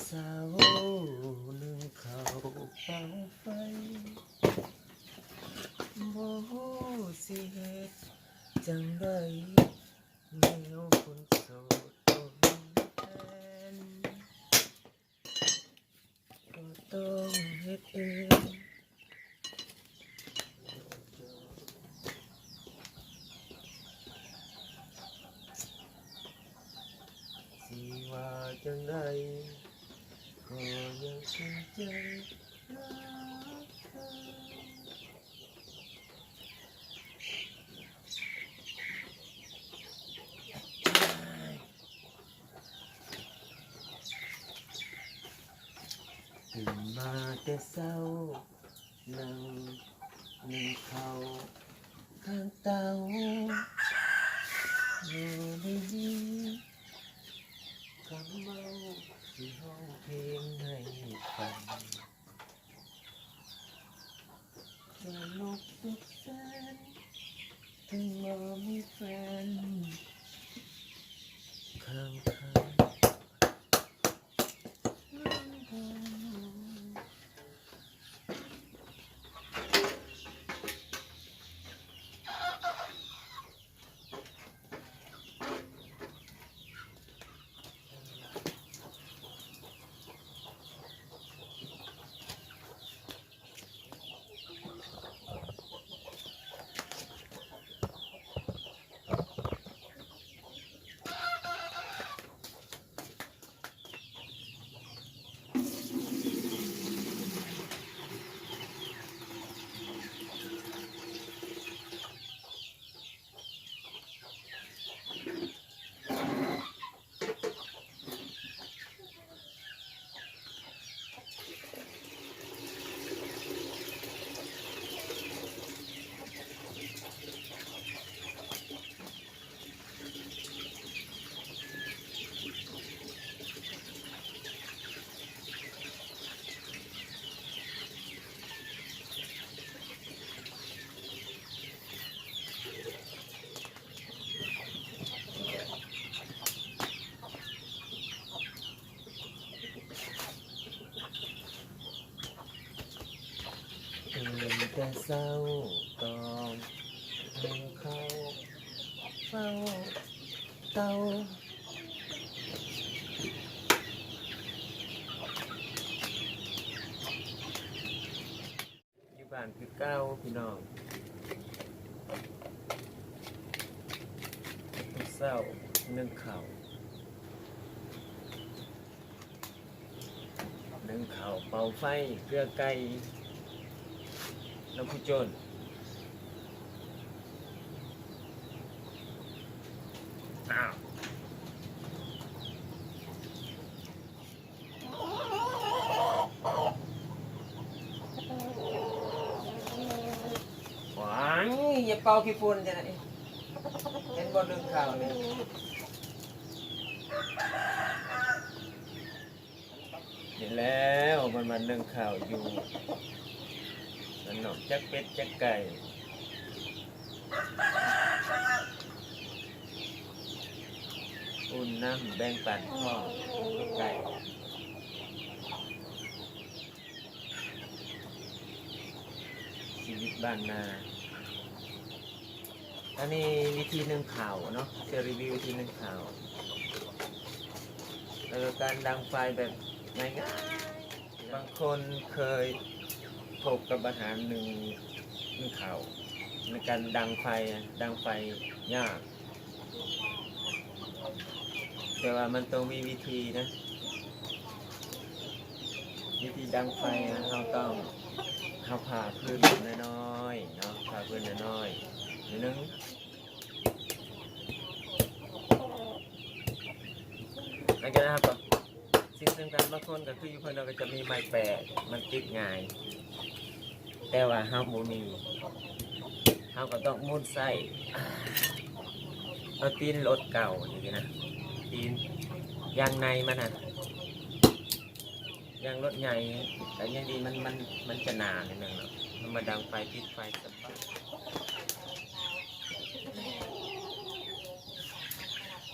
ເຊົາ ໜຶ້ງເຂົ້າເປົ່າໄຟ ບໍ່ຮູ້ຊິເຮັດຈັ່ງໃດ ແນວຄົນໂສດບໍ່ມີແຟນ ກໍຕ້ອງເຮັດເອງ ຊິວ່າຈັ່ງໃດ ກໍຍັງເປັນໃຈຮັກເຈົ້າ. ຕື່ນມາແຕ່ເຊົ້າ ນັ່ງໜຶ້ງເຂົ້າຂ້າງເຕົາ ບໍ່ໄດ້ມີຄຳເວົ້າ ຊິຮ້ອງເພງໃຫ້ຟັງ. ສະໜຸກສຸກແສນ ເຖິງບໍ່ມີແຟນຂ້າງໆ. ຕື່ນແຕ່ເຊົ້າຕ້ອງໜຶ້ງເຂົ້າເຝົ້າເຕົາ. ຢູ່ບ້ານຄືເກົ່າພີ່ນ້ອງ ທຸກເຊົ້າໜຶ້ງເຂົ້າ ໜຶ້ງເຂົ້າເປົ່າໄຟເກືອໄກ່ນຳຜູ້ຈົນ. ອ້າວ ວ້າຍ ຢ່າເປົ່າຂີ້ຝຸ່ນຈັ່ງນັ້ນ ເຫັນບໍ່ ໜຶ້ງເຂົ້ານີ້ ນີ້ແລ້ວ ມັນມາໜຶ້ງເຂົ້າຢູ່ ມັນນອກຈັກເປັດຈັກໄກ່. ອຸ່ນນ້ຳແບ່ງປັນພໍ່ແມ່ໄກ່ ຊີວິດບ້ານນາ. ອັນນີ້ວິທີໜຶ້ງເຂົ້າເນາະ ຈະຣີວິວວິທີໜຶ້ງເຂົ້າ ແລ້ວກໍການດັງໄຟແບບງ່າຍໆ. ບາງຄົນເຄີຍພົບກັບບັນຫາໜຶ້ງ ໜຶ້ງເຂົ້າ ໃນການດັງໄຟ ດັງໄຟຍາກ ແຕ່ວ່າມັນຕ້ອງມີວິທີນະ ວິທີດັງໄຟນະ ເຮົາຕ້ອງ ເຮົາຜ່າຟືນນ້ອຍໆເນາະ ຜ່າຟືນນ້ອຍໆ ໜ້ອຍໜຶ່ງ. ຫຼັງຈາກນັ້ນເຮົາກໍ ສິ່ງສຳຄັນ ບາງຄົນກໍຄືຢູ່ເພິ່ນເນາະ ກໍຈະມີໄມ້ແປະ ມັນຕິດງ່າຍ ແຕ່ວ່າເຮົາບໍ່ມີ ເຮົາກໍຕ້ອງໝູນໃຊ້ ເອົາຕີນລົດເກົ່ານີ້ນະ ຕີນ ຢາງໃນມັນນະ ຢາງລົດໃຫຍ່ ແຕ່ຍັງດີ ມັນ ມັນ ມັນຈະໜາໜ້ອຍໜຶ່ງເນາະ ເຮົາມາດັງໄຟ ປິດໄຟສະບາຍ.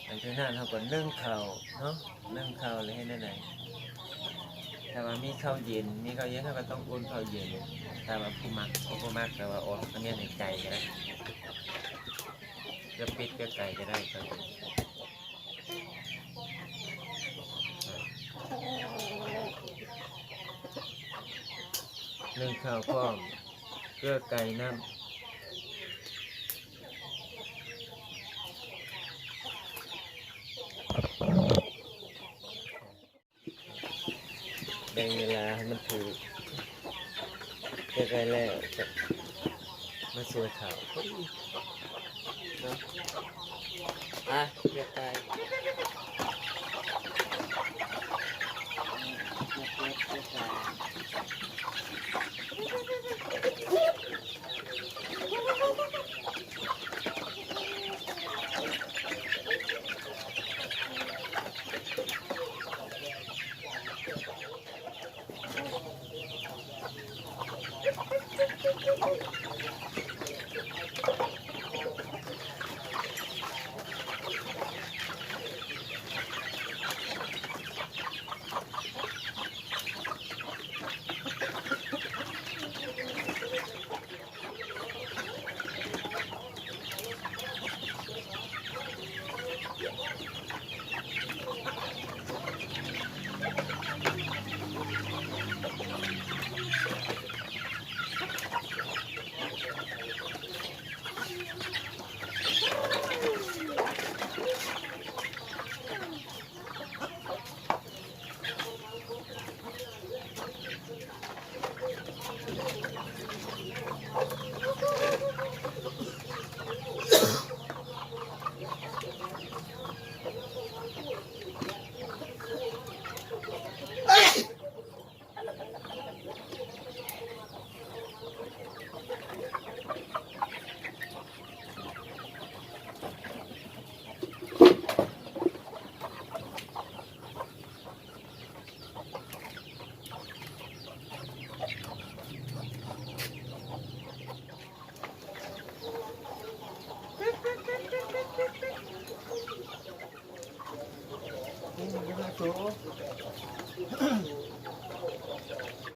ຫຼັງຈາກນັ້ນເຮົາກໍໜຶ້ງເຂົ້າເນາະ ໜຶ້ງເຂົ້າແລ້ວເຮັດແນວໃດ? ຖ້າວ່າມີເຂົ້າເຢັນ ມີເຂົ້າເຢັນ ເຮົາກໍຕ້ອງອຸ່ນເຂົ້າເຢັນ. ຖ້າວ່າຜູ້ມັກ ຜູ້ບໍ່ມັກ ກໍວ່າອອກມາເຮັດໃນໄກ່ກໍໄດ້ ເພື່ອເປັດເພື່ອໄກ່ກໍໄດ້ ເຂົ້າເຢັນ. ໜຶ້ງເຂົ້າພ້ອມ ເກືອໄກ່ນ້ຳ. ແບ່ງເວລາໃຫ້ມັນຖືກ ໃກ້ໆແລ້ວ ມາຊ່ວຍເຂົ້າເນາະ. ອາ ເກືອໄກ່.